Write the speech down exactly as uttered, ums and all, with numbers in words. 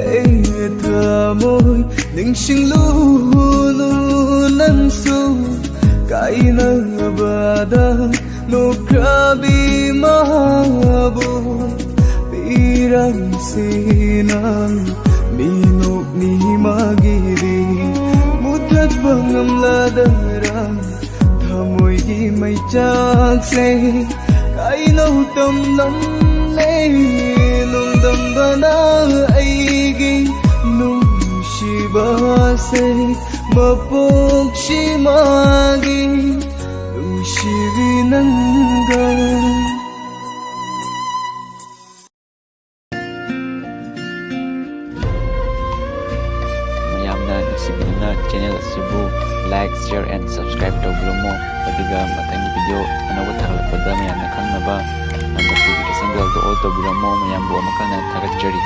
ꯑꯩ ꯊꯃꯣꯏ ꯅꯤꯡꯁꯤꯡꯂꯨꯅꯨ ꯅꯪꯁꯨ ꯀꯥꯏꯅꯕꯗ ꯅꯣꯛꯈ꯭ꯔꯕꯤ ꯃꯍꯥꯕꯨ ꯄꯤꯔꯝꯁꯤ ꯅꯪ ꯃꯤꯅꯣꯛꯅꯤ ꯃꯥꯒꯤꯗꯤ ꯃꯨꯊꯠꯄ ꯉꯝꯂꯗꯔꯥ ꯊꯃꯣꯏꯒꯤ ꯃꯩꯆꯥꯛꯁꯦ ꯀꯥꯏꯅꯧ ꯇꯝꯂꯝꯂꯦ ꯅꯣꯡꯗꯝꯕꯅ ꯑꯩꯒꯤ ꯅꯨꯡꯁꯤꯕꯁꯦ ꯃꯄꯣꯛꯁꯤ ꯃꯥꯒꯤ ꯅꯨꯡꯁꯤꯕꯤ ꯅꯪꯒ ꯃꯌꯥꯝꯅ ꯅꯨꯡꯁꯤꯕꯤꯗꯨꯅ ꯆꯦꯅꯦꯜ ꯑꯁꯤꯕꯨ like, share and subscribe ꯇꯧꯕꯤꯔꯝꯃꯣ꯫ ꯑꯗꯨꯒ ꯃꯊꯪꯒꯤ video ꯑꯅꯧꯕ ꯊꯥꯒꯠꯂꯛꯄꯗ ꯃꯌꯥꯝꯅ ꯈꯪꯅꯕ notification bell ꯗꯨ all ꯇꯧꯕꯤꯔꯝꯃꯣ꯫ ꯃꯌꯥꯝꯕꯨ ꯑꯃꯨꯛ ꯍꯟꯅ ꯊꯥꯒꯠꯆꯔꯤ꯫